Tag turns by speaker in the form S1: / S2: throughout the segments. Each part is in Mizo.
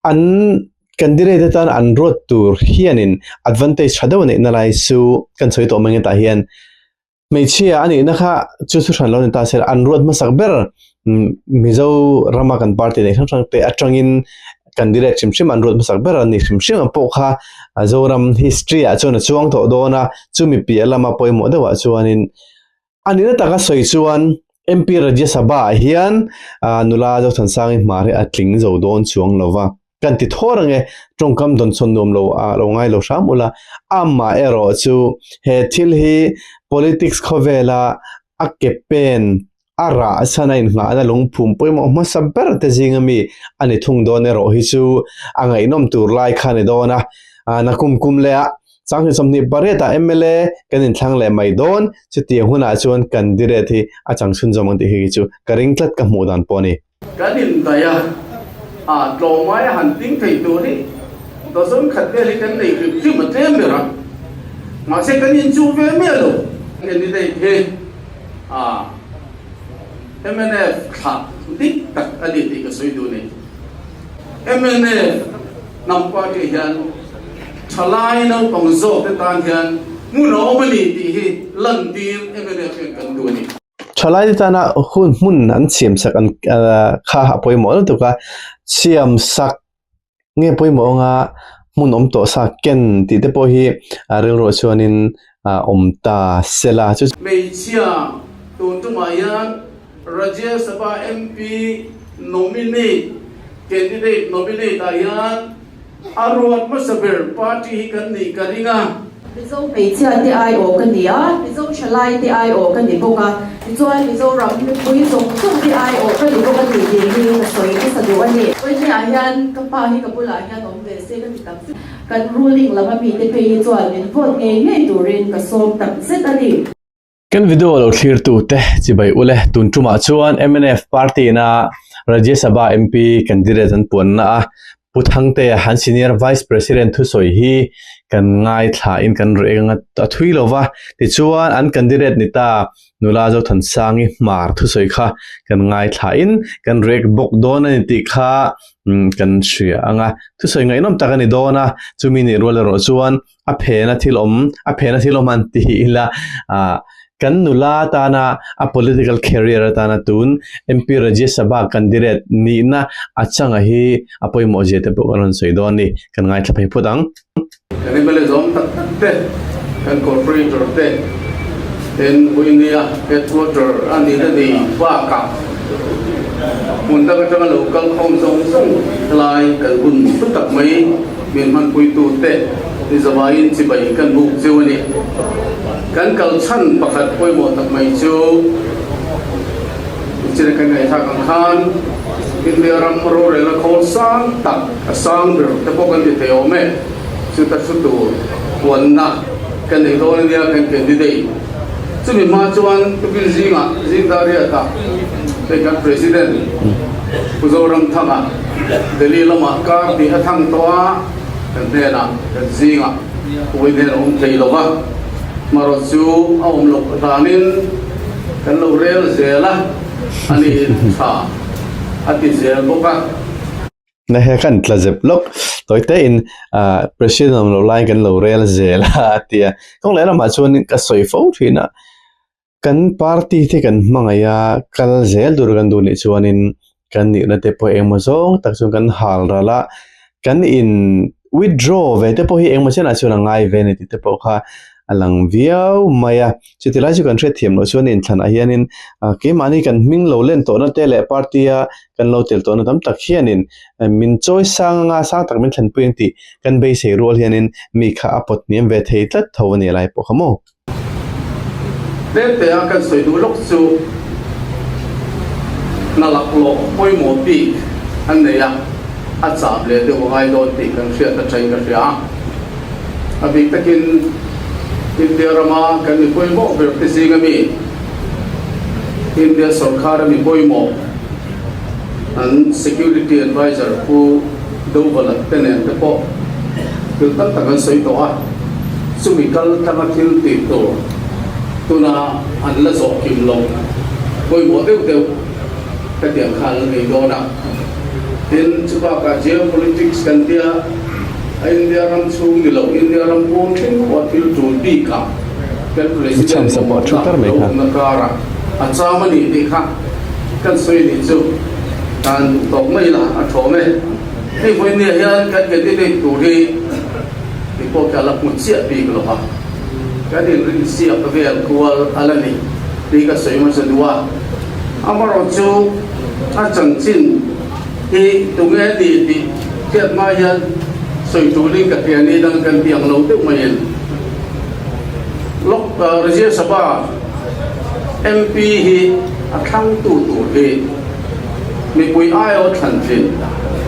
S1: An candidate atan an ruat tur hianin advantage tha deuh a neihna lai chu kan sawi tawh mai ang hetah hian hmeichhia a nihna kha chu chu hran lo ni ta se an ruat hmasak ber Mizo rama kan party neih hrang hrang te atangin candidate hrim hrim an ruat hmasak ber a ni hrim hrim ang pawh kha Zoram history ah chuan a chuang tawh dawn a chumi piah lama pawimawh deuhah chuanin A nihna taka sawi chuan MP Rajya Sabha ah hian nula Zothansangi hmar hi a tling zo dawn chuang lo va. Kan ti thawr ange, tawngkam dawnsawn nuam lo a lo ngai lo hram ula, amah erawh chu he thil hi politics khawvela a ke pen a rah chhan a inngahna lungphum pawimawh hmasa ber te zinga mi a ni thung dawn erawh hi chu a ngaihnawm tur lai kha a ni dawn a, nakum kum leh ah Sanghnih 28 ah mla kan inthlang leh mai dawn, chutiang hunah chuan candidate hi a chang chhunzawm ang tih hi chu ka ring tlat ka hmuh dan pawh a ni.
S2: Kan indaih a, a tlawmai a han ting thei tur hi dozen khat vel hi kan nei hrim hrim a tlem ber a, mahse kan inchuh ve miah lo. Candidate hi a mnf thlah dik tak a ni tih ka sawi duh a ni. Mnf hnam party hian thalai naupang zawk te tan hian hmun a awm a ni tih hi lantir mnf hian kan duh a ni.
S1: Thalai te tana hun hmun an siam sak an kha a pawimawh lutuk a, siam sak nge pawimawh anga hmun awm tawh sa ken tih te pawh hi rilruah chuanin awm ta sela chu.
S2: Hmeichhia tun tumah hian Rajya Sabha MP nominate candidate nominate ah hian a ruat hmasa ber party hi kan nih ka ring a.
S3: Mizo hmeichhia te aiawh ka ni a, Mizo thalai te aiawh ka ni bawk a, tichuan Mizoram mipui zawng zawng te aiawh ka ni bawk a ni tih hi ka sawi hmasa duh a ni. Vawinia hian ka pa hi ka bulah hian awm ve se ka ti tak zet. Kan ruling lam a mite phei hi chuan min vote ngei ngei turin ka sawm tak zet a ni.
S1: Kan video lo thlirtute chibai ule tun tumah chuan mnf party ina Rajya Sabha MP candidate an puanna a Pu Thangtea han Senior Vice President thusawi hi kan ngaithla in kan reng a a thui lova tichuan an candidate ni ta nula Zothansangi hmar thusawi kha kan ngaithla in kan rek bawk dawn a ni tih kha kan hria anga thusawi ngaihnawm tak a ni dawn a chumi nih rual erawh chuan a phena thil awm a phena thil awm an ti ila ah kan nula tana a political career atana tun MP Rajya Sabha candidate nihna a changa hi a pawimawh zia te pawh kan rawn sawi dawn a ni kan ngaithla phei phawt ang.
S2: Kan MLA zawm tak tak te, kan corporator te ten Uinia headquarter a nihna ni bakah hmun dang atanga lo kal khawm zawng zawng lai kan hun hlu tak mai. Min hmanpuitute ni zavaiin chibai kan buk cheu a ni. Kan kal chhan pakhat pawimawh tak mai chu China kan ngaihthlak ang khan India ram rorelna khawl sang tak a sang ber te pawh kan ti thei awm e. Chuta thu tur puanna kan nei dawn a nia kan candidate. Chumi hma chuan tukin zingah Zingdariata hei kan President Pu Zoramthanga Delhi lamah kar tih a thang tawh a, kan hnenah kan zingah Pu hnen a awm thei lo va, hmarawt chu a awm loh hlanin kan lo rel zel a, ani tha a ti zel bawk a.
S1: Na he kan tla zep lawk tawi te in president awm loh laiin kan lo rel zel a a ti a kawng leh lamah chuan ka sawi fo thin a kan party te kan hmangaih a kal zel tur kan duh nih chuanin kan nihna te pawh engemaw zawng tak chuan kan hal ral a kan in withdraw ve te pawh hi engemaw chenah chuan a ngai ve a ni tih te pawh kha a lang viau mai a chuti lai chu kan hriatthiam loh chuan inthlanah hianin ah keimahni kan hming lo len tawhna te leh party a kan lo tel tawhna tam tak hianin min chawi sang anga sang tak min thlenpui ang tih kan beisei rual hianin mi kha a pawt hniam ve thei tlat tho a ni lai pawh kha maw.
S2: Tete a kan sawi duh lawk chu hna laklawh pawimawh bik an nei a, a chap leh deuh a ngai dawn tih kan hriat atangin ka hria a. A bik takin India rama kan mi pawimawh ber te zinga mi India sorkar a mi pawimawh an Security Adviser Pu Doval-a te nen te pawh thil tam tak an sawi tawh a, chumi kal tlanga thil tih tur tuna an la zawh kim lo pawimawh deuh deuh hetiang kha an la nei dawn a. Tin, chubakah geopolitics kan tia a India ram chhung ni lo, India ram pawn thleng pawh a thil tul bikah kan President mamawhna lo awmna karah a cham a ni tih kha kan sawi nih chu kan duh tawk mai la a thawm e. Hei vawinia hian kan candidate tur hi tih pawh khi a la hmu chiah bik lo va, kan inrinsiak vel kual a la ni tih ka sawi hmasa duh a. Amaherawhchu a chanchin hi tunge a ni tih hriat hma hian sawi tulin ka hria ni dang kan ti ang lo deuh maiin Lok Rajya Sabha MP hi a thlangtu tur hi mipui aiawh thlantlin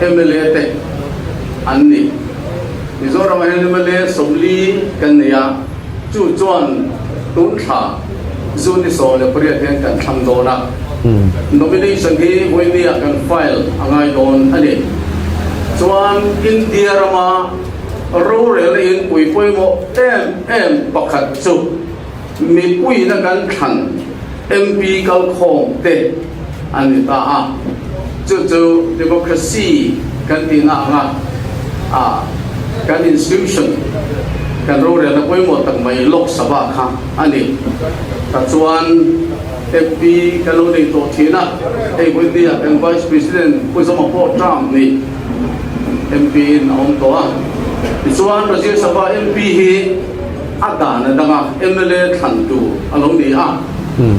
S2: mla te an ni. Mizoramah hian mla 40 kan nei a, chu chuan tun thla June 18 hian kan thlang dawn a, nomination hi vawinia kan file a ngai dawn a ni. Chuan India rama rorelna inpui pawimawh em em pakhat chu mipuiina kan thlan MP kalkhawm te an ni ta a, chu chu democracy kan tihna anga a kan institution kan rorelna pawimawh tak mai Lok Sabha kha a ni. Tah chuan MP kan lo nei tawh thin a, hei vawinia kan Vice President Pu Zoma pawh term ni MP in a awm tawh a. Tichuan Rajya Sabha MP hi a dan a dang a, mla thlan tur a lo ni a.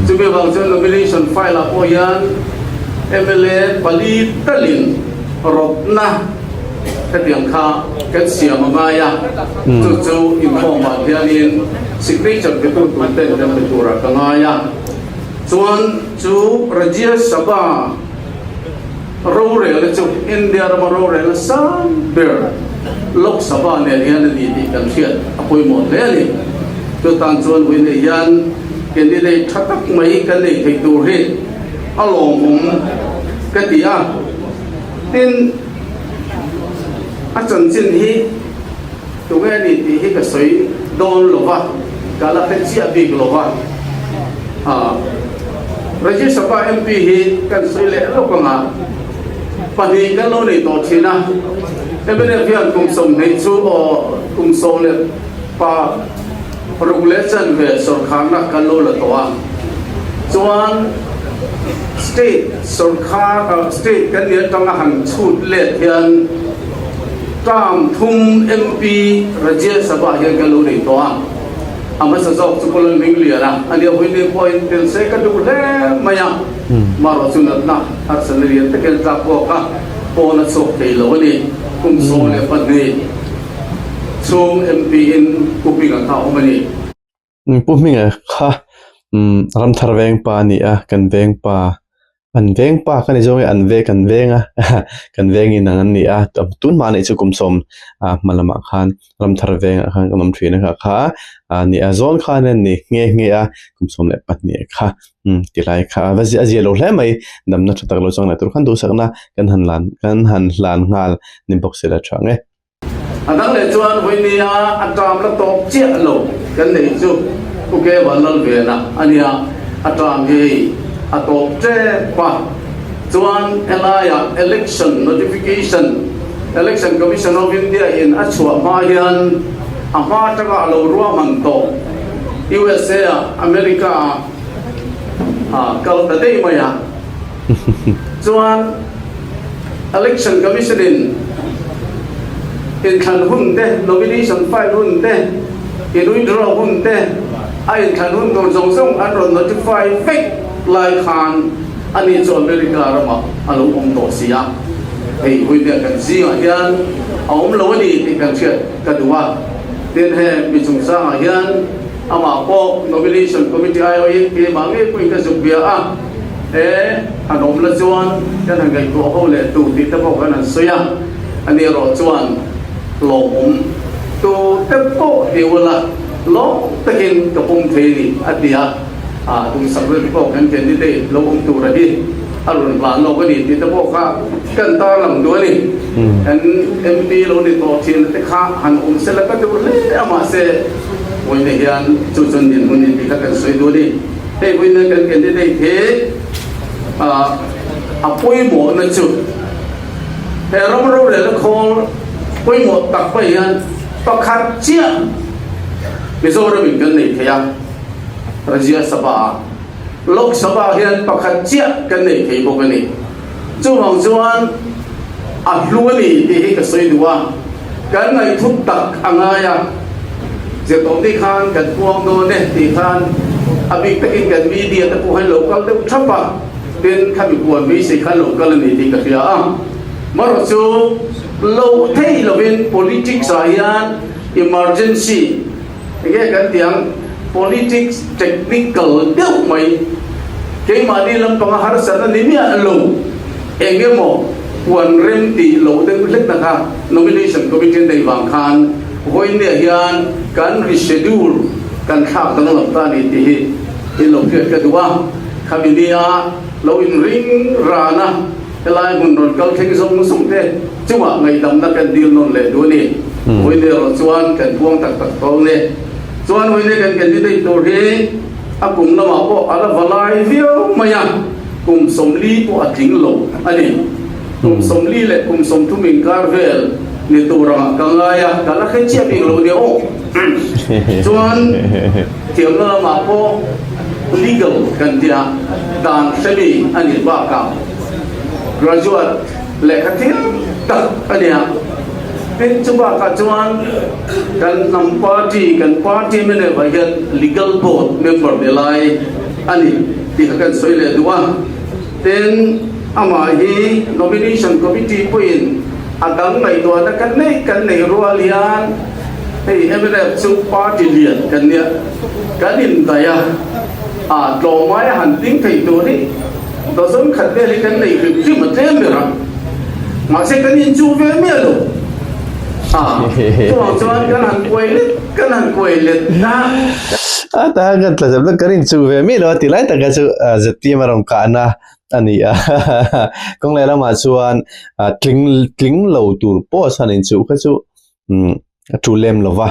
S2: Chumi avang chuan nomination file ah pawh hian mla pali talin rawtna hetiang kha kan siam a ngai a, chu chu inkhawm ah hianin signature pe tu tur ten kan pe turah ka ngai a. Chuan chu Rajya Sabha rorelna chu India rama rorelna sang ber Lok Sabha nen hian a ni tih kan hriat a pawimawh hle a ni. Chutan chuan vawiin hian candidate tha tak mai kan nei thei tur hi a lawmawm ka ti a. Tin, a chanchin hi tunge a ni tih hi ka sawi dawn lo va, ka la hre chiah bik lo va. Rajya Sabha MP hi kan sawi leh lawk ang a, pahnih kan lo nei tawh thin a, mnf hian kum 20 chu aw kum 16 15 sawrkharna kan lo la tawh a, chuan state sawrkhar state kan nih atanga han chhut let hian term thum MP Rajya Sabha hian kan lo nei tawh a. A hmasa zawk chu Colonel Hminglian a, a nia Huini pawhin tel se ka duh hle mai a, marawh chu natna harsatna lian takin a tlak bawk a, pawn a chhuak thei lo a ni. Kum 12 chhung MP in Pu Hminga kha a awm a ni.
S1: Pu Hminga kha Ramthar veng pa a ni a, kan veng pa An veng pa ka ni zawng e, an ve kan veng a, kan veng in ang an ni a, tun hma anih chu kum sawm ah hma lamah khan Ramthar vengah khan kan awm thin a kha kha a ni a, zawn khan an ni nghe nghe a, kum 12 kha umm ti lai kha a va a zia lo hle mai, damna tha tak lo chuang leh tur khan duhsakna kan han lan kan han hlan nghal ni bawk sela tha ang e.
S2: A dang leh chuan vawinia a term la tawp chiah lo kan neih chu Pu Kevan Lalvena a nia, a term hi a tawp tep a, chuan helaiah election notification Election Commission of India in a chhuah hma hian a hma atanga a lo ruahman tawh USA ah America ah a kal ta daih mai a, chuan Election Commission in inthlan hun te, nomination file hun te, in withdraw hun te, a inthlan hun tur zawng zawng an rawn notify vek lai khan ani chu America ramah a lo awm tawh si a. Hei huibiak kan zingah hian a awm lo a ni tih kan hriat ka duh a. Tin, he mi chungchangah hian amah pawh Nomination Committee aiawhin keimah ngei pawhin ka zuk bia a. He han awm la chuan kan han ngaihtuah ho leh tu tih te pawh kan han sawi a, ani erawh chuan hlawhawm tu te pawh ti ula lawm takin ka pawm thei a ni a ti a, ah tumsak vel te pawh kan candidate lo awm tura hi a rawn hlan lawk a ni tih te pawh kha kan tarlang duh a ni. Kan MP lo ni tawh thin te kha han awm sela ka duh hle a mahse vawiin hian chu chuan dinhmun in tih kha kan sawi duh a ni. Hei vawiin kan candidate hi a pawimawhna chu He ram rorelna khawl pawimawh tak pawh hian pakhat chiah Mizoramin kan nei thei a, Rajya Sabha-ah. Lok Sabha hian pakhat chiah kan nei thei bawk a ni. Chuvang chuan a hlu a ni tih hi ka sawi duh a, kan ngaihthut tak a ngai a, zirtawpni khan kan puang dawn e tih khan a bik takin kan media te pawh han lo kal deuh thap a, tin khami puan beisei khan lo kal a ni tih ka hria a. Marawh chu loh theih lovin politics ah hian emergency enge kan tih ang politics technical deuh mai keimahni lampanga harsatna ni miah lo eng emaw puan rem tih loh deuh hlek na kha nomination committee an nei vang khan vawiinniah hian kan reschedule kan thlak danglam ta a ni tih hi in lo hriat ka duh a, khami nia lo inring ran a. Helai hmun rawn kal thleng zawng zawng te chungah ngaihdamna kan dil nawn leh duh a ni. Vawiin erawh chuan kan puang tak tak tawng e. Chuan vawiin kan candidate tur hi a kum lamah pawh a la va lai viau mai a, kum 40 pawh a tling lo a ni. Kum 40 leh kum 30 inkar vel ni tur angah ka ngai a, ka la hre chiah bik lo nia aw. Chuan thiamna lamah pawh legal kan tia dan hremi a nih bakah graduate lehkha thiam tak a nia. Tin chu bakah chuan kan hnam party kan party mnf ah hian legal board member ni lai a ni tih kha kan sawi leh duh a. Tin amah hi nomination committee pawhin a dang ngaihtuahna kan neih kan neih rual hian hei mnf chu party lian kan nia kan indaih a, ah tlawmai a han ding thei tur hi dozen khat vel hi kan nei hrim hrim a tlem ber a, mahse kan inchuh ve miah lo a, chuvang chuan kan han kuai let kan han kuai let a.
S1: A ta kan tla zep kan inchuh ve miah lo a ti lai taka chu ZPM a rawn kahna a ni a, kawng leh lamah chuan tling tling lo tur pawh a chhan inchuh kha chu a tul lem lo va,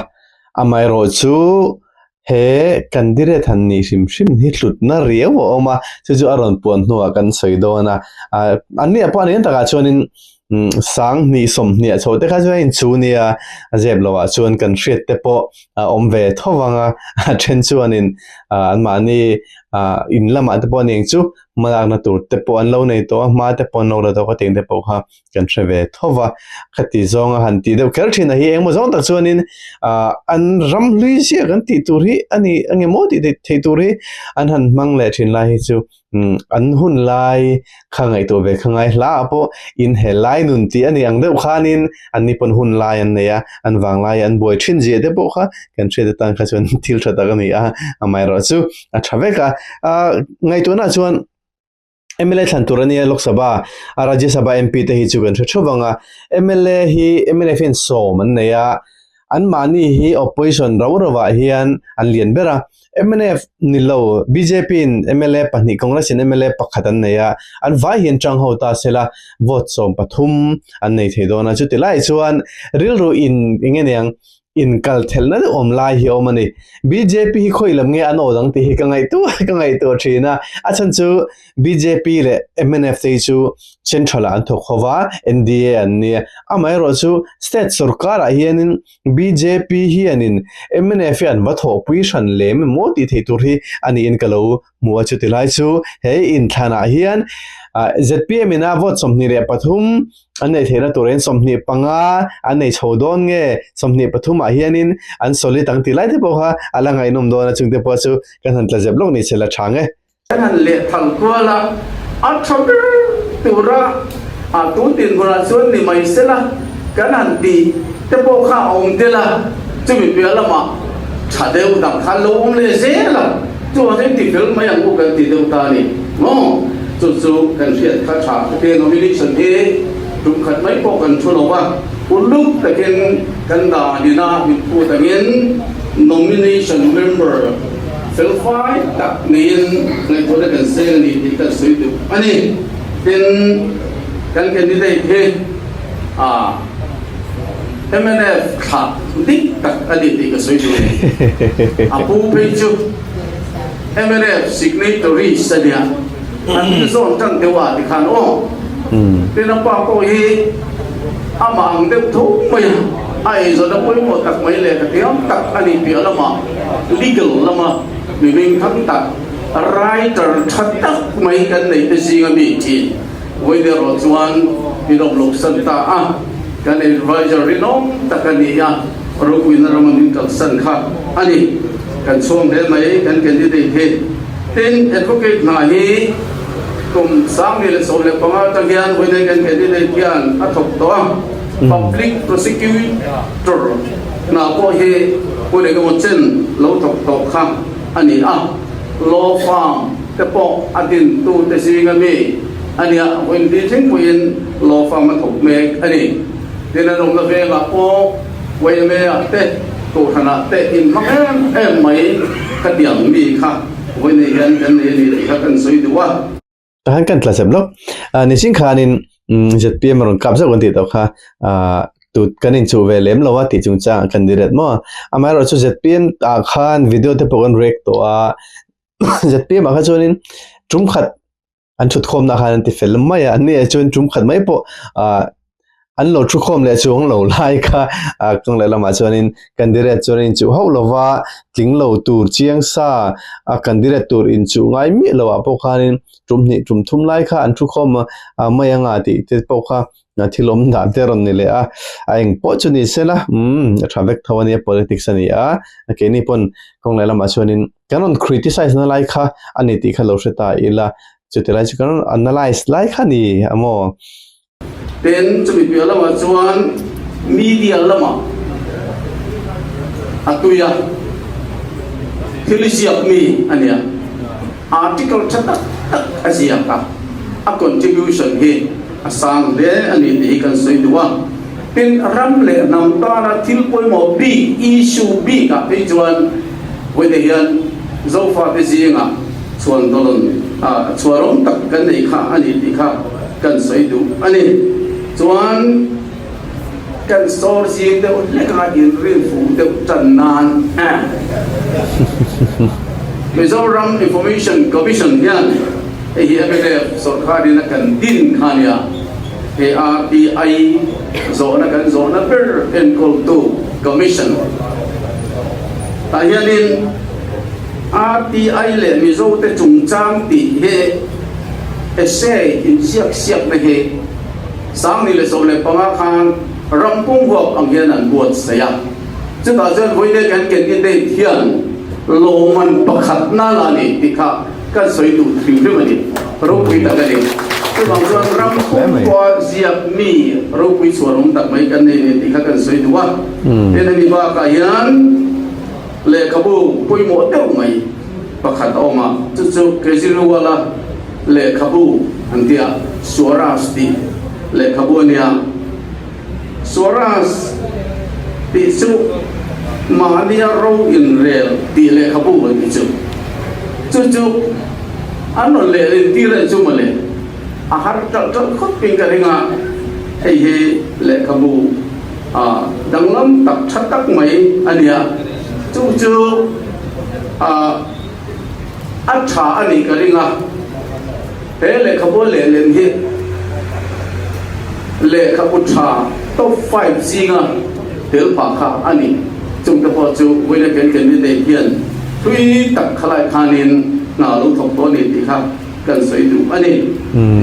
S1: amaherawhchu he candidate han nih hrim hrim hi hlutna riau a awm a, chu chu a rawn puan hnuah kan sawi dawn a, an nih pawh a nih takah chuanin sang hnih sawmhnih chho te kha chuan a inchu nia, a zep lohah chuan kan hriat te pawh a awm ve tho vang a, a then chuanin anmahni in lamah te pawh a nih ang chu hmalakna tur te pawh an lo nei tawh a, hma te pawh an lo la tawh a, khatiang te pawh kha kan hre ve tho va, khati zawnga han tih deuh kher thin a hi engemaw zawng tak chuanin ah an ram hlui ziak an tih tur hi a ni eng emaw tih theih tur hi an han hmang leh thin lai hi chu umm an hun lai kha ngaihtuah ve kha ngai hla ah pawh in he lai nun tih a ni ang deuh khanin an ni pawn hun lai an nei a, an vang lai an buai thin zia te pawh kha kan hriat atan kha chuan thil tha tak a ni a, amaherawhchu a tha vek a, ah ngaihtuahna chuan. Mla thlan tur a nia Lok Sabha a Rajya Sabha MP te hi chu kan hre thup ang a, mla hi mnf hian sawm an nei a, anmahni hi opposition rau rauah hian an lian ber a, mnf ni lo bjp in mla pahnih Congress in mla pakhat an nei a, an vai hian tang ho ta sela vote 13 an nei thei dawn a, chuti lai chuan rilru in eng nge niang inkal thelna deuh awm lai hi a awm a ni. Bjp hi khawi lam nge an aw dang tih hi ka ngaihtuah ka ngaihtuah thin a, a chhan chu bjp leh mnf te hi chu central ah an thawk ho va, NDA an nia, amaherawh chu state sorkar ah hianin bjp hianin mnf hi an va thawhpui hran lem emaw tih theih tur hi a niin ka lo hmu a, chuti lai chu he inthlanah hian zpm ina vote 23 an neih theihna turin 25 an nei chho dawn nge 23 ah hianin an solid ang tih lai te pawh kha a la ngaihnawm dawn a, chungte pawh chu kan han tla zep lawk ni che la tha nge.
S2: Kan han lehthal kual a, a tha ber tura a tun dinhmunah chuan ni mai sela kan han tih te pawh kha a awm tel a, chumi piah lamah tha deuh dang khan lo awm leh zel a. Chuvang chuan ti fel mai ang u kan ti deuh ta a ni maw? Chu chu kan hriat kha tha ka nomination hi tum khat mai pawh kan thu lo va, uluk takin kan dah din a, min phut angin nomination member fel fai tak neiin ngaihtuahna kan seng a ni tih kan sawi duh a ni. Tin, kan candidate hi ah. Mnf thlah dik tak a ni tih ka sawi duh a ni. A pu phei chu mnf signatories a nia, an zawn tan deuh a tikhan aw. Tin a pa pawh hi Amah ang deuh tho mai a, a eizawnna pawimawh tak mai leh ka thiam tak a nih piah lamah legal lama mi hmingthang tak, writer tha tak mai kan neih te zinga mi thin vawi erawh chuan min awm lo san ta a, kan adviser rinawm tak a ni a, ropuina rama min kalsan kha a ni. Kan chhuang hle mai kan candidate hi. Tin, advocate hna hi kum 2015 atang hian vawiin kan candidate hian a thawk tawh a, public prosecutor hna pawh hi hun engemaw chen lo thawk tawh kha a ni a, law firm te pawh a dintu te zinga mi a nia, vawiin ni thleng pawhin law firm a thawk mek a ni. Tin, an awmna vengah pawh YMA ah te, Kohhran ah te inhmang em em mai ka ti ang mi kha vawiin hian kan nei a ni tih kha kan sawi duh a.
S1: Tah hian kan tla zep lawk. Nichin khanin zpm a rawn kap zauh kan tih tawh kha tut kan inchuh ve lem lo a tih chungchangah kan ni ret maw. Amaherawhchu zpm ah khan video te pawh kan react tawh a, zpm ah kha chuanin tum khat an thut khawmna khan an ti fel mai a, an ni ah chuan tum khat mai pawh ah an lo thu khawm leh chuang lo lai kha ah kawng leh lamah chuanin candidate chuan inchuh hauh lova tling lo tur chiang sa a candidate tur inchuh ngai miah loh ah pawh khanin tum hnih tum thum lai kha an thu khawm a mai anga tih te pawh kha thil awm dan te a rawn ni leh a, a eng pawh chu ni se la umm a tha vek tho a nia politics a ni a, keini pawn kawng leh lamah chuanin Kan rawn criticize na lai kha a ni tih kha lo hre ta ila, chuti lai chu kan rawn analyze lai kha a ni a maw?
S2: Tin, chumi piah lamah chuan media lamah a tui a, thil ziak mi a nia, article tha tak tak a ziak a, a contribution hi a sang hle a ni tih hi kan sawi duh a. Tin, ram leh hnam tana thil pawimawh bik, issue, bikah phei chuan vawiin hian Zofate zingah chhuan dawlawn chhuarawm tak kan nei kha a ni tih kha kan sawi duh a ni. Chuan kan sawr zing deuh hleka inrinfuh deuh tan nan Mizoram Information Commission hian hei hi mnf sawrkharin a kan din kha a nia. He RTI zawhna kan zawhna ber enkawltu Commission tah hianin RTI leh Mizote chungchang tih hi essay inziak siakna hi 2015 khan ram pum huap ang hian an buatsaih a. Chutah chuan vawiin kan candidate hian lawmman pakhatna la ni tih kha Kan sawi duh hrim hrim a ni. Ropui tak a ni. Chuvang chuan ram pumkua ziak mi ropui chhuanawm tak mai kan nei ni tih kha kan sawi duh a. Tin hemi bakah hian lehkhabu pawimawh deuh mai pakhat a awm a, chu chu Kejriwal-a lehkhabu an ti a, Swaraj tih lehkhabu a nia. Swaraj tih chu mahnia ro inrel tih lehkhabu an ti chu. Chu chu an rawn lehlin tir en chu mawle, a har ṭalh ṭalh khawp in ka ring a, hei hi lehkhabu danglam tak ṭha tak mai a nia. Chu chu a ṭha a nih ka ring a. He lehkhabu lehlin hi lehkhabu tha top five zinga tel phah kha a ni. Chungte pawh chu vawiin a ken candidate hian thui tak khalai khanin hna lo thawk tawh a ni tih kha kan sawi duh a ni.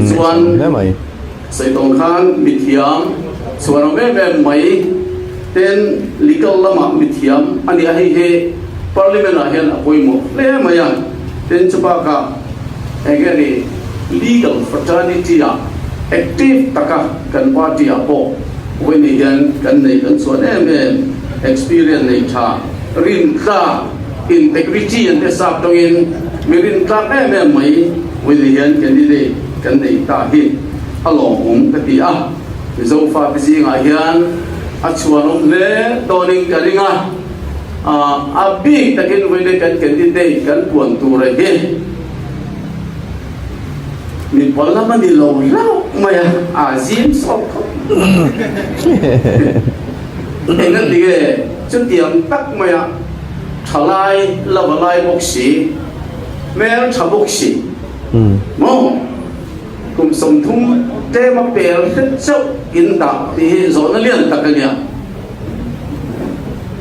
S2: Tichuan, sawi tawng khan mithiam chhuan awm em em mai ten legal lamah mithiam a ni a, hei hi Parliament ah hian a pawimawh hle mai a, tin chubakah Eng nge ni legal fraternity ah active taka kan party ah pawh vawiin hian kan nei kan chhuan em em, experience nei tha, rintlak, integrity an te sap tawngin mi rintlak em em mai vawiin hian candidate kan nei ta hi a lawmawm ka ti a, Mizo fate zingah hian a chhuanawm hle dawnin ka ring a, a bik takin vawiin kan candidate kan puan tur a hi. Mi pawl lam a ni lo hlauh mai a, a zim sawk khawp mai. Eng a ti nge chutiang tak maia thalai la va lai bawk si, hmel tha bawk si maw? kum 30 tlema pel hret chauh in dah tih hi zawhna lian tak a nia.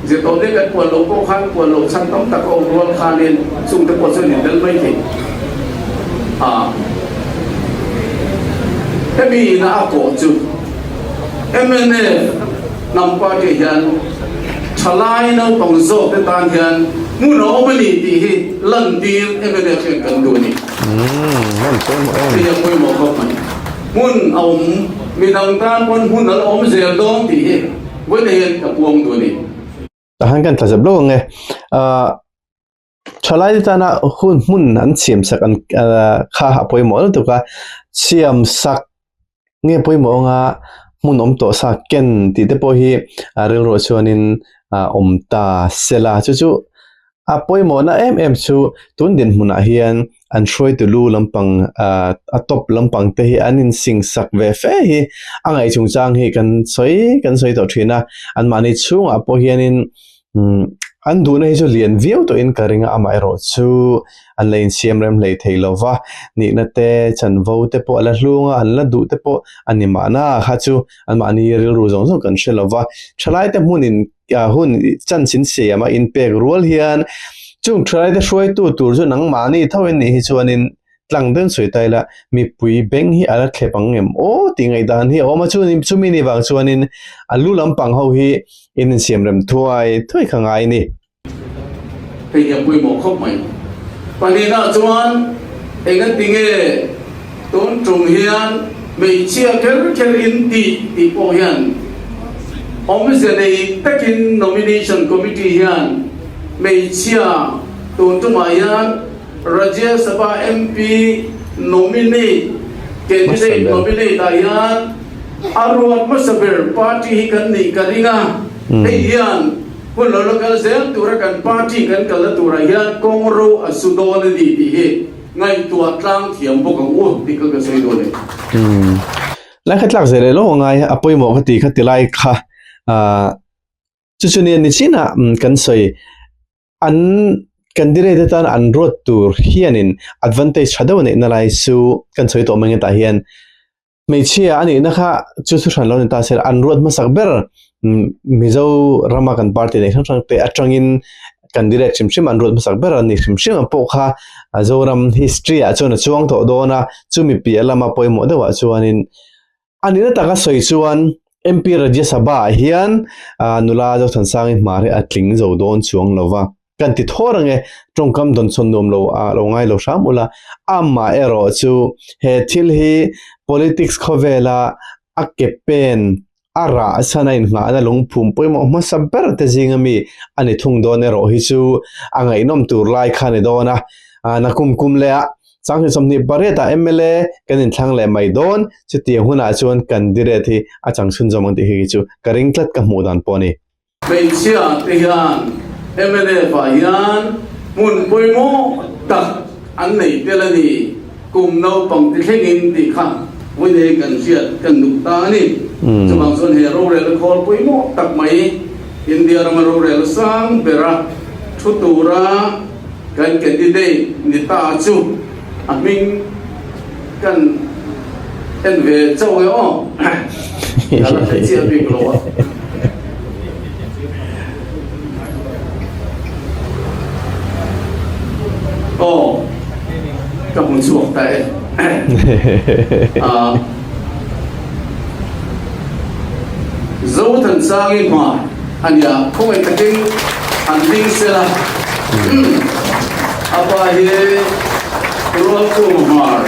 S2: Zirtawpni kan puan loh pawh khan puan loh chhan tam tak a awm rual khanin chungte pawh chuan in tel mai thei a. Hemi ina a kawh chu mnf hnam party hian thalai naupang zawk te tan hian hmun a awm a ni tih hi lantir mnf hian kan duh a ni. Hei hi a pawimawh khawp mai. Hmun a awm, midang tan pawn hmun a la awm zel dawn tih hi vawiin hian ka puang duh a ni.
S1: Tah hian kan tla zep lo ang e. Ahh thalai te tana hun hmun an siam sak an kha a pawimawh lutuk a, siam sak nge pawimawh anga hmun awm tawh sa ken tih te pawh hi a rilruah chuanin a awm ta sela chu chu a pawimawhna em em chu tun dinhmunah hian an hruaitu lu lampang ah a top lampang te hi an insing sak ve fe hi a ngaih chungchang hi kan sawi kan sawi tawh thin a anmahni chhungah pawh hianin umm an duhna hi chu lian viau tawhin ka ring a amaherawh chu an la insiam rem hlei thei lo va nihna te chanvo te pawh a la hlung a an la duh te pawh a ni mahna kha chu anmahni rilru zawng zawng kan hre lo va thalai te hmunin hun chance in siam a inpek rual hian chung thalai te hruaitu tur chu nangmahni tho in nih hi chuanin tlang deuhin sawi ta ila mipui beng hi a la thlep ang em aw tih ngaihdan hi a awm a chuanin chumi ni vang chuanin a lu lampang ho hi in insiam rem thuai thuai kha ngai a ni.
S2: Hei hi a pawimawh khawp mai. Pahnihna chuan enga tinge tun tum hian hmeichhia kher kher in tih tih pawh hian awmzia nei takin nomination committee hian hmeichhia tun tumah hian Rajya Sabha MP nominate candidate nominate ah hian a ruat hmasa ber party hi kan nih ka ring a, hei hian hun lo la kal zel tura kan party kan kalna turah hian kawng ro a su dawn a ni tih hi ngaihtuah tlang thiam bawk ang u tih kha ka sawi dawn e.
S1: Lai kha tlak zel leh lo a ngai a pawimawh ka ti kha ti lai kha chu chu nia nichinah kan sawi an candidate atan an ruat tur hianin advantage tha deuh a neihna lai chu kan sawi tawh mai nge tah hian Hmeichhia a nihna kha chu thu hran lo ni ta se an ruat hmasak ber Mizo rama kan party nei hrang hrang te atangin candidate hrim hrim an ruat hmasak ber a ni hrim hrim ang pawh kha Zoram history ah chuan a chuang tawh dawn a, chumi piah lama pawimawh deuhah chuanin a nihna taka sawi chuan MP Rajya Sabha ah hian nula Zothansang-i hmar hi a tling zo dawn chuang lo va. Kan ti thawr ang e, tawngkam dawnsawn nuam lo a lo ngai lo hram ula, amah erawh chu he thil hi politics khawvela a ke pen a rah chhan a inngahna lungphum pawimawh hmasa ber te zinga mi a ni thung dawn erawh hi chu a ngaihnawm tur lai kha a ni dawn a, nakum kum leh ah Sanghnih 28 ah mla kan inthlang leh mai dawn, chutiang hunah chuan candidate hi a chang chhunzawm ang tih hi chu ka ring tlat ka hmuh dan pawh a ni.
S2: Hmeichhia te hian mnf ah hian hmun pawimawh tak an nei tel a ni, kum naupang ti thlengin tih kha vawiin kan hriat kan duh ta a ni. Chuvang chuan he rorelna khawl pawimawh tak mai India rama rorelna sang bera thu tura kan candidate ni ta chu a hming kan en ve chauh e aw ka la hre chiah bik lo a. Aw ka hmu chhuak ta e Zothansangi hma a nia khawngaih takin an ding sela a pa hi Rualkhuma Hmar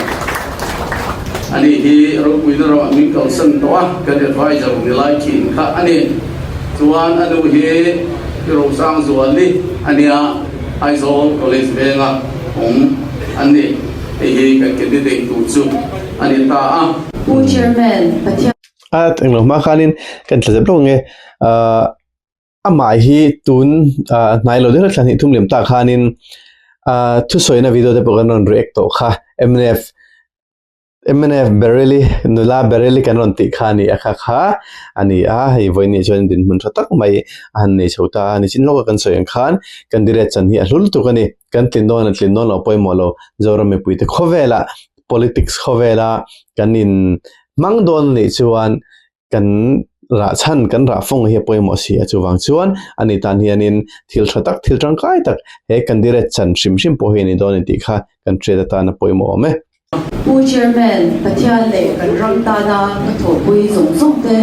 S2: a nih hi ropuina rawh min kalsan tawh a kan advisor ni lai thin kha a ni chuan a nu hi Pi Rosangzuali a nia Aizawl College venga awm an ni hei hi kan candidate tur chu a ni ta a.
S3: Pu Chairman, Pathian.
S1: A englo hma khanin kan thla zep lo nge ah amah hi tun ah hnai lo deuh thla hnih thum liam tak khanin ah thusawina video te pawh kan rawn react tawh kha mnf mnf Baryli nula Baryli kan rawn tih kha a ni a kha kha a ni a hei vawiin chuan dinhmun tha tak mai a han nei chho ta a nichin lawka kan sawi ang khan candidate chan hi a hlul tuk a ni kan tlin dawn a tlin dawn loh pawimawh lo Zoram mipuite khawvelah. politics khawvela kan in hmang dawn a nih chuan kan rah chhan kan rah fawng hi a pawimawh si a chuvang chuan ani tan hianin thil tha tak thil tangkai tak he candidate chan hrim hrim pawh hi a ni dawn a ni tih kha kan hriat atan a pawimawh awm e.
S3: Pu Chairman, Pathian leh kan ram tana ka thawhpui zawng zawng te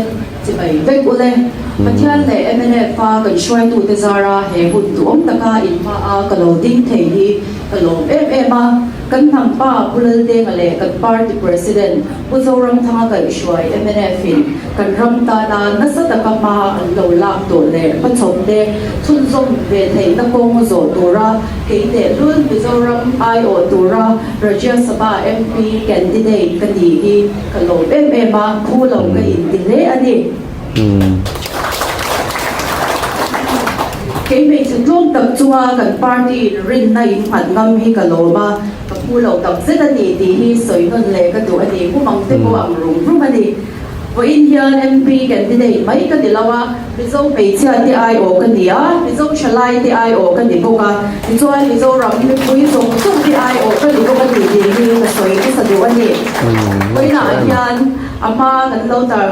S3: chibai vek ule. Pathian leh mnf a kan hruaitute zara he hun duhawm taka inhma a ka lo ding thei hi ka lawm em em a. Kan hnam pa Pu Laldenga leh kan party President Pu Zoramthanga kaihhruai mnf in kan ram tana nasa taka hma an lo lak tawh leh hmachhawp te chhunzawm ve theihna kawng zawh tura kei tehlul Mizoram aiawh tura Rajya Sabha MP candidate ka ni hi ka lawm em em a, phu lo ka inti hle a ni. Kei hmeichhe tlawm tak chunga kan party in rinna in nghat ngam hi ka lawm a, ka phu lo tak zet a ni tih hi sawi nawn leh ka duh a ni. Mumang te pawh ang rum rum a ni. Vawiin hian MP candidate mai ka ni lo a, Mizo hmeichhia te aiawh ka ni a, Mizo thalai te aiawh ka ni bawk a, tichuan Mizoram mipui zawng zawng te aiawh ka ni bawk a ni tih hi ka sawi hmasa duh a ni. Vawiinah hian a hma kan lo tar.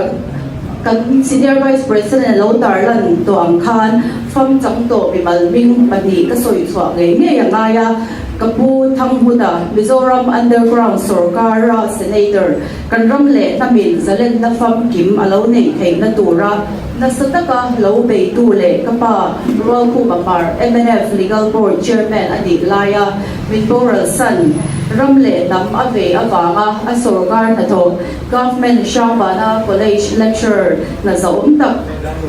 S3: Kan Senior Vice President lo tarlan tawh ang khan fam chang tawh mimal hming pahnih ka sawi chhuah ngei ngei a ngai a, ka pu Thanghuta, Mizoram Underground Sorkara Senator, kan ram leh hnamin zalenna famkim a lo neih theihna tura nasa taka lo beitu leh ka pa Rualkhuma Hmar, mnf Legal Board Chairman a nih laia min boral san ram leh hnam a vei avanga a sorkar hnathawh Government Hrangvana College lecturer hna zahawm tak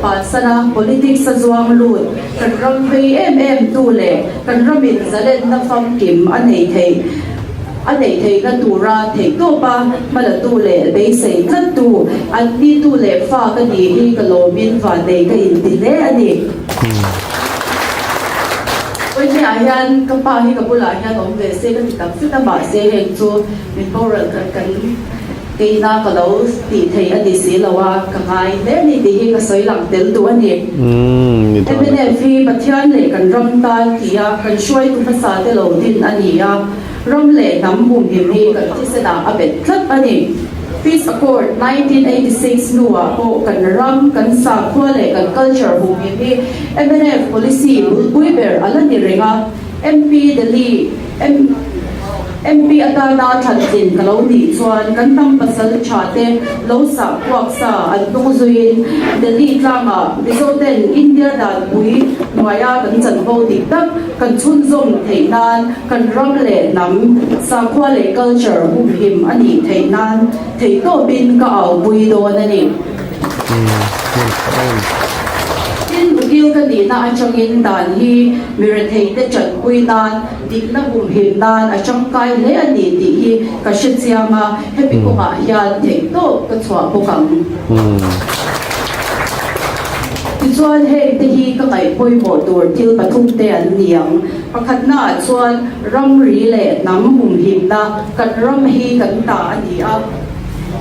S3: Pansana politics a zuang lut kan ram vei em em tu leh kan ramin zalenna famkim a nei theih a neih theihna tura theihtawpa hmalatu leh beisei tlattu an nitu leh fa ka ni hi ka lawmin vannei ka inti hle a ni. Vawihnihah hian ka pa hi ka bulah hian awm ve se ka ti tak zet a mahse heng chu min boral kan kan keina ka lo tih thei a ni si lo a, ka ngai hle a ni tih hi ka sawi lang tel duh a ni. Mnf hi Pathian leh kan ram tan tia kan hruaitu hmasa te lo din a ni a, ram leh hnam humhim hi kan thisenah a bet tlat a ni. Peace Accord 1986 hnuah pawh kan ram, kan sakhua leh kan culture humhim hi mnf policy bulpui ber a la ni reng a. MP Delhi MP atana thlantlin ka lo nih chuan kan hnam pasal tha te lo sah kuak sa an hnung zuiin Delhi tlangah Mizo ten India danpui hnuaia kan chanvo dik tak kan chhunzawm theih nan kan ram leh hnam, sakhua leh culture humhim a nih theih nan theihtawpin ka aupui dawn a ni. Tin, ukil ka nihna atangin dan hi mi retheite tanpui nan, dikna humhim nan a tangkai hle a ni tih hi ka hre chiang a, hemi kawngah hian theihtawp ka chhuah bawk ang. Tichuan, hengte hi ka ngaih pawimawh tur thil pathumte an ni ang. Pakhatnaah chuan ramri leh hnam humhimna, kan ram hi kan ta a ni a.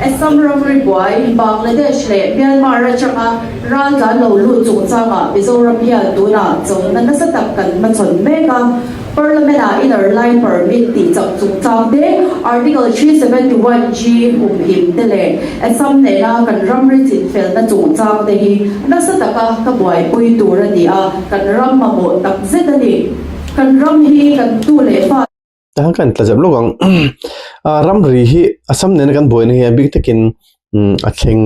S3: Assam ramri buai, Bangladesh leh Myanmar atanga raltlan lo lut chungchangah Mizoram hian tunah chawlhna nasa tak kan hmachhawn mek a. Parliament-ah Inner Line Permit tih chak chungchang te, Article 371G humhim te leh Assam nena kan ramri chinfelna chungchang te hi nasa taka ka buaipui tur a ni a, kan ram mamawh takzet a ni. Kan ram hi kan tu leh fa.
S1: Tahan kan tla zep lawk ang. Ramri hi Assam nena kan buaina hi a bik takin a thleng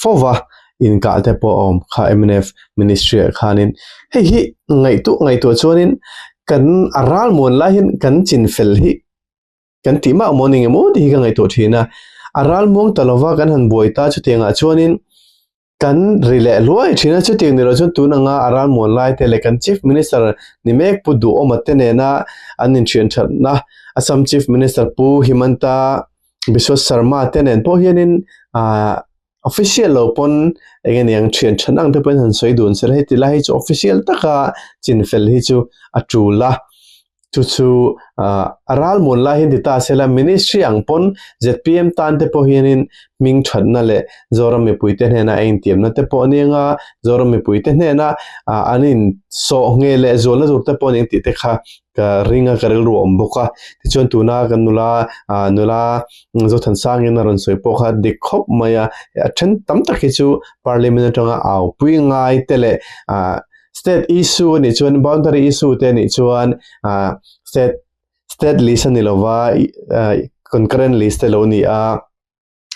S1: fo va, inkah te pawh a awm kha mnf ministry ah khanin. Hei hi ngaihtuah ngaihtuah chuanin kan a ral muan lai hian kan chinfel hi kan tih mah maw ni nge maw tih hi ka ngaihtuah thin a. A ral muang ta lova kan han buai ta chutiangah chuanin Kan ri leh hluai thin a, chutiang ni lo chuan tun anga a ralmuan lai te leh kan Chief Minister ni mek Pu Duhawma te nena an inthian thatna Assam Chief Minister Pu Himanta Biswa Sarma te nen pawh hianin aah official lo pawn eng nge niang thian that ang te pawhin han sawi dun sela heti lai hi chu official taka chinfel hi chu a tul a. Chu chu a ralmuan lai hian ti ta sela ministry ang pawn zpm tan te pawh hianin hming thatna leh Zoram mipuite hnena a intiamna te pawh a ni anga Zoram mipuite hnena an insawh nge leh zualna tur te pawh a ni ang tih te kha ka ring a ka rilru a awm bawk a. Tichuan tuna kan nula nula Zothansangin a rawn sawi pawh kha dik khawp mai a, a then tam tak hi chu parliament atanga aupui ngai te leh State issue a nih chuan boundary issue te a nih chuan ah state state list a ni lova ah concurrent list te lo ni a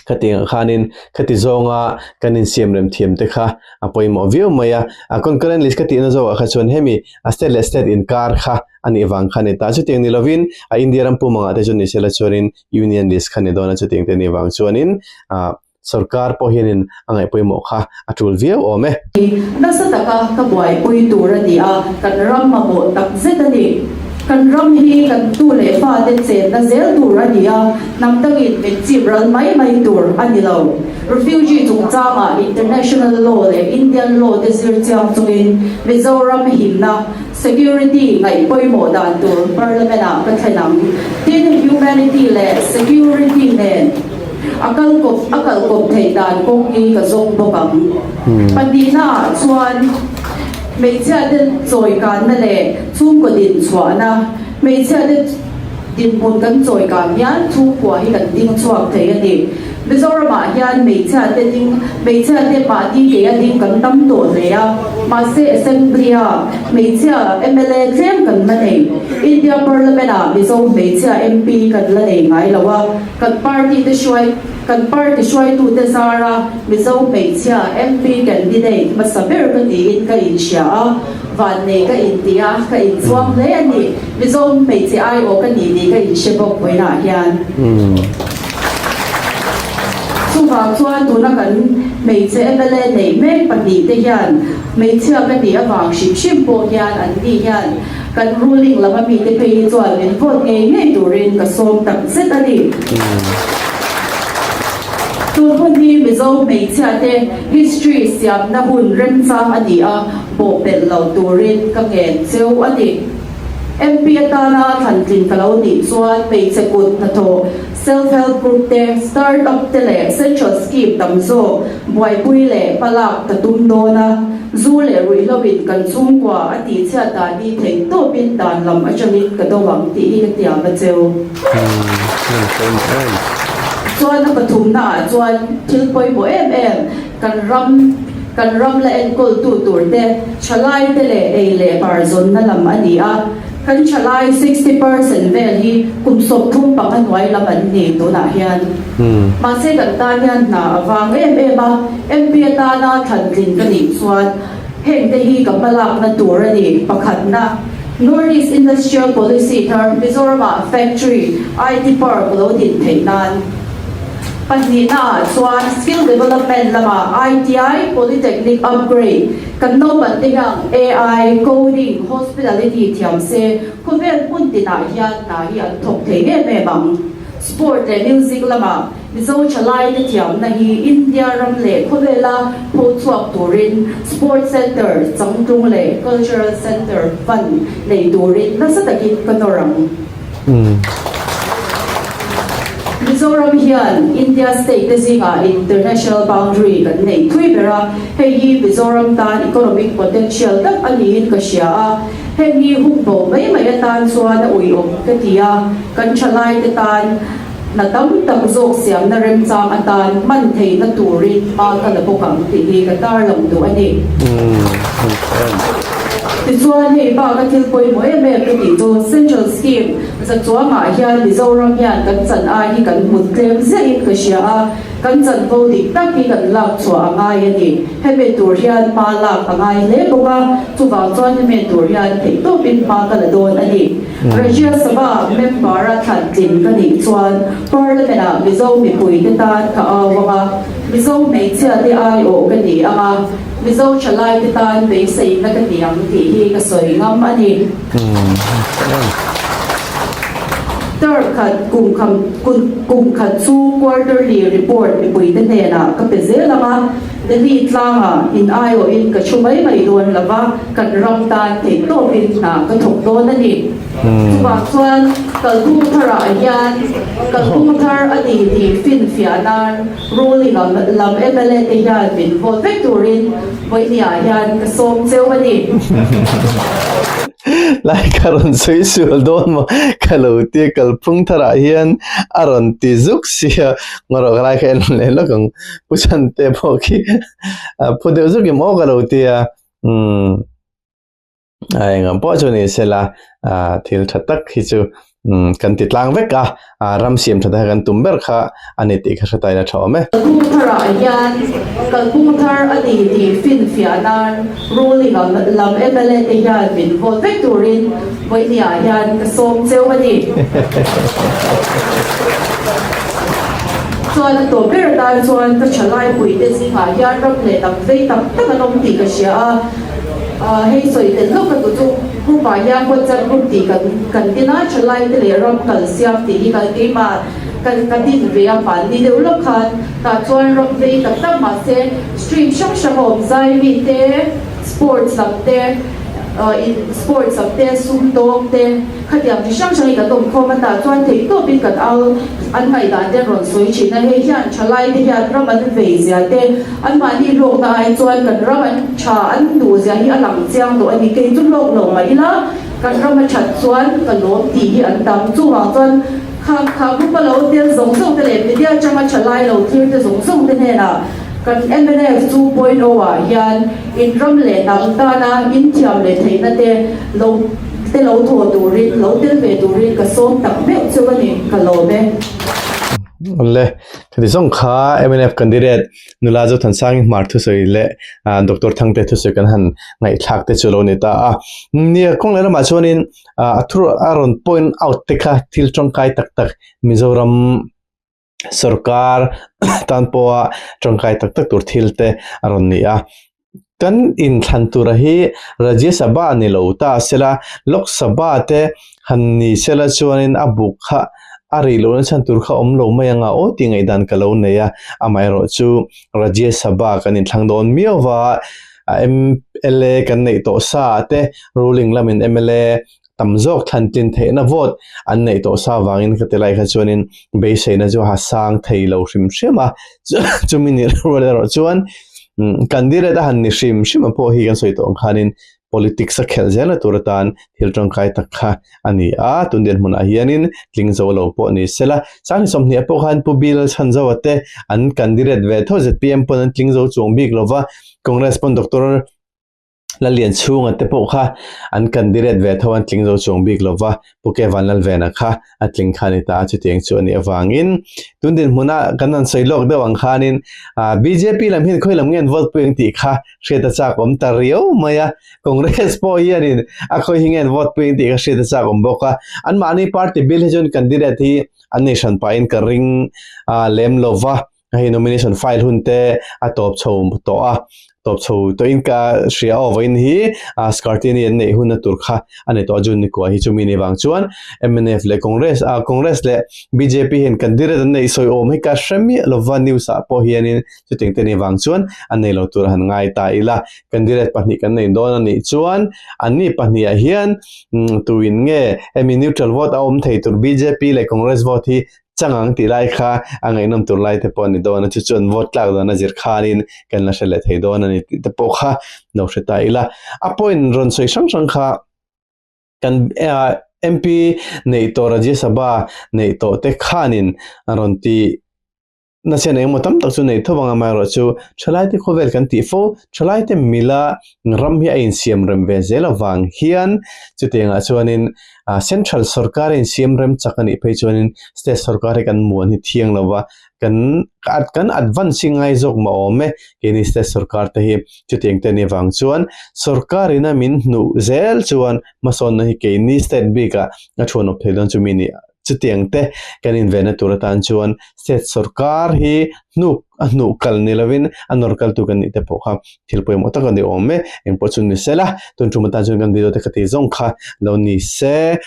S1: khatiang ah khanin khati zawnga kan insiam rem thiam te kha a pawimawh viau mai a a concurrent list ka tihna zawkah kha chuan hemi a state leh state inkar kha a nih vang kha a ni ta chutiang ni lovin a India ram pum angah te chu ni sela chuanin union list kha a ni dawn a chutiang te a nih vang chuanin ah. Sorkar pawh hianin a ngaih pawimawh kha a tul viau awm e.
S3: Nasa taka ka buaipui tur a ni a, kan ram mamawh tak zet a ni. Kan ram hi kan tu leh fate chenna zel tur a ni a, hnam dangin min chip ral mai mai tur a ni lo. Refugee chungchangah international law leh Indian law te zir chiang chungin Mizoram himna, security, ngaih pawimawh dan tur Parliament-ah ka thlen ang. Tin, humanity leh security nen. A kal kawp a kal kawp theih dan kawng hi ka zawng bawk ang. Pahnihna ah chuan hmeichhia te chawi kanna leh chhungkaw din chhuahna, hmeichhia te dinhmun kan chawi kan hian chhungkua hi kan ding chhuak thei a ni. Mizoram ah hian hmeichhia te ding hmeichhia te mahni kei a ding kan tam tawh hle a, mahse Assembly a hmeichhia mla tlem kan la nei. India Parliament ah Mizo hmeichhia MP kan la nei ngai lo a. Kan party te hruai kan party hruaitute zara Mizo hmeichhia MP candidate hmasa ber ka tiin ka inhria a, vannei ka inti a, ka inchuang hle a ni. Mizo hmeichhe aiawh ka ni tih ka inhre bawk vawiinah hian. Chuvang chuan tuna kan hmeichhe mla neih mek pahnihte hian hmeichhia ka tih avang hrim hrim pawh hian an ni hian Kan ruling lam a mite phei hi chuan min vote ngei ngei turin ka sawm tak zet a ni. Tun hun hi Mizo hmeichhia te history siamna hun remchang a ni a, bawhpelh lo turin ka ngen cheu a ni. MP atana thlantlin ka lo nih chuan hmeichhe kut hnathawh, self help group te, start up te leh central scheme tam zawk buaipui leh hmalak ka tum dawn a. Zu leh ruihhlo in kan chhungkua a tih chhiat dan hi theih tawp in dan lam atangin ka do ang tih hi ka tiam a cheu. Chuan a pathumna ah chuan thil pawimawh em em kan ram kan ram la enkawl tu tur te thalai te leh ei leh bar zawnna lam a ni a, kan thalai 60% vel hi kum 35 hnuai lam an ni tunah hian. Mahse kan tan hian hna a vang em em a. MP atana thlantlin ka nih chuan hengte hi ka hmalakna tur a ni. Pakhatna, North East Industrial Policy thar Mizoramah factory, IT park lo din theih nan. Pahnihna ah chuan skill development lamah ITI, Polytechnic upgrade, kan naupang te hian AI, coding, hospitality thiam se khawvel hmun tinah hian hna hi an thawk thei em em ang. Sport leh music lamah Mizo thalaite thiamna hi India ram leh khawvela pho chhuak turin Sport Centre changtlung leh Cultural Centre fund nei turin nasa takin ka nawr ang. Mizoram hian India state te zingah international boundary kan nei thui ber a, hei hi Mizoram tan economic potential tak a niin ka hria a, heng hi hung bo mai mai atan chuan a uiawm ka ti a, kan thalaite tan Hna tam tak zawk siamna remchang atan hman theihna turin hma ka la bawk ang tih hi ka tarlang duh a ni. Tichuan hei bak a thil pawimawh em em ka tih chu Central Scheme Zachuangah hian Mizoram hian kan chan ai hi kan hmu tlem ziahin ka hria a, kan chanvo dik tak hi kan lak chhuah a ngai a ni. Hemi tur hian hma lak a ngai hle bawk a, chuvang chuan hemi tur hian theihtawpin hma ka la dawn a ni. Rajya Sabha member-a thlan tlin ka nih chuan Parliament-ah Mizo mipuite tan ka au ang a, Mizo hmeichhiate aiawh ka ni ang a, Mizo thalaite tan beiseina ka ni ang tih hi ka sawi ngam a ni. Term khat kum kum khat chu quarterly report mipuite hnenah ka pe zel ang a. Delhi tlangah in aiawhin ka thu mai mai dawn lo va, kan ram tan theihtawpin hna ka thawk dawn a ni. Chuvang chuan kalphung tharah hian kalphung thar a ni tih finfiah nan ruling lam mla te hian min vote vek turin vawinia hian ka sawm cheu a ni.
S1: Lai ka rawn sawi sual dawn maw? Ka lo tia kalphung tharah hian a rawn ti zuk sia ngarawh ka lai kha en leh lawk ang Pu Chhante pawh khi phu deuh zuk em aw ka lo tia umm a engam pawh chu ni sela thil tha tak hi chu umm kan ti tlang vek a ram siam tha te kan tum ber kha a ni tih kha hre ta ila tha awm e.
S3: Kalphung tharah hian kalphung thar a ni tih finfiah nan ruling lam mla te hian min vote vek turin vawinia hian ka sawm cheu a ni. Chuan a tawp ber atan chuan ka thalai puite zingah hian ram leh lam vei tak tak an awm tih ka hria a, hei sawi tel lawk ka duh chu group ah hian WhatsApp group tih kan kan din a, thalai te leh ram kal siam tih hi kan keimah kan ka din ve a hmanni deuh lawk khan tah chuan ram vei tak tak mahse stream hrang hrang a awm zai mi te sports lam te in sports lam te sumdawng te Khatiang chi hrang hrang hi kan awm khawm a tah chuan theih tawpin kan au an ngaihdan te an rawn sawi thin a, hei hian thalai te hian ram an vei zia te, anmahni hlawkna ai chuan kan ram an tha an duh zia hi a lang chiang tawh a ni, kei chu hlawk lo mah ila kan ram a that chuan ka lawm tih hi an tam, chuvang chuan kha kha group a lo tel zawng zawng te leh media atanga thalai lo thlir te zawng zawng te hnenah kan mnf 2.0 ah hian in ram leh hnam tana in thiam leh theihna te lo Te lo thaw turin, lo tel ve turin ka sawm tak meuh cheu a ni, ka lawm e.
S1: Le, khati zawng kha mnf candidate nula Zothansang Hmar thusawi leh Doctor Thangte thusawi kan han ngaihthlak te chu lo ni ta a. Nia, kawng leh lamah chuanin a thu a rawn point out te kha thil tawngkai tak tak Mizoram sorkar tan pawha tangkai tak tak tur thil te a rawn ni a kan inthlan tura hi Rajya Sabha ni lo ta sela Lok Sabha te han ni sela chuanin a buk kha a rih lohna chhan tur kha awm lo mai anga aw tih ngaihdan ka lo nei a amaherawh chu Rajya Sabha kan inthlang dawn miau va M_L_A kan neih tawh sa te ruling lamin M_L_A tam zawk thlan tlin theihna vote an neih tawh sa avangin ka ti lai kha chuanin beiseina chu a sang thei lo hrim hrim a chumi ni rual erawh chuan candidate a han ni hrim hrim a pawh hi kan sawi tawh ang khanin politics a khelh zel na tur atan thil tangkai tak kha a ni a tun dinhmunah hianin tling zo lo pawh ni sela Sangni 20 pawh khan Pu Bill Chhanzoa te an candidate ve tho Z_P_M pawn an tling zo chuang bik lova Congress pawn Doctor Lalian chhunga te pawh kha an candidate ve tho an tling zo chuang bik lova Pu Kevan Lalvena kha a tling kha a ni ta a chutiang chu a nih avangin tun dinhmuna kan han sawi lawk deuh ang khanin bjp lam hian khawi lam nge an vote pui ang tih kha hriat a chak awm ta riau mai a Congress pawh hianin a khawi hi nge an vote pui ang tih kha hriat a chak awm bawk a anmahni party bil hi chuan candidate hi an nei hran pahin ka ring lem lova hei nomination file hun te a tawp chho tawh a tawp chho tawhin ka hria aw vawiin hi a scrutiny an neih hun a tur kha a ni tawh a June ni kua hi chumi ni vang chuan mnf leh Congress a Congress leh bjp hian candidate an neih sawi awm hi ka hre miah lova news ah pawh hianin chutiang te ni vang chuan an nei lo tur a han ngai ta ila candidate pahnih kan nei dawn a nih chuan anni pahnih ah hian tuin nge hemi neutral vote a awm thei tur bjp leh Congress vote hi Changang tih lai kha a ngaihnawm tur lai te pawh a ni dawn a, chu chuan vote tlak dan a zir khanin kan la hre leh thei dawn a ni tih te pawh kha lo hre ta ila. A point rawn sawi hrang hrang kha kan MP neih tawh Rajya Sabha neih tawh te khanin a rawn ti nasa eng emaw tam tak chu neih tho ang amaherawhchu thalaite khawvel kan tih fo thalaite mila ram hi a insiam rem ve zel avang hian chutiangah chuanin ah central sorkar a insiam rem chak a nih phei chuanin state sorkar hi kan muan hi thiang lo va kan kan advance hi ngai zawk mah awm e keini state sorkar te hi chutiang te anih avang chuan sorkar ina min hnuh zel chuan hmasawnna hi keini state bikah a thuanawp thei dawn chumi nih. Chutiang te kan invenna tur atan chuan state sorkar hi hnuk a hnuh kal ni lovin a nawr kaltu kan nih te pawh kha thil pawimawh tak a ni awm e. Engpawh chu ni sela, tun tum atan chuan kan video te ka tih zawng kha lo ni se.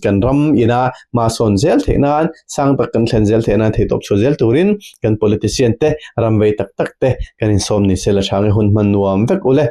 S1: Kan ram ina hma sawn zel theih nan, sang tak kan thlen zel theih nan theihtawp chhuah zel turin kan politician te ram vei tak tak te kan insawm ni sela tha nge hun hman nuam vek ule.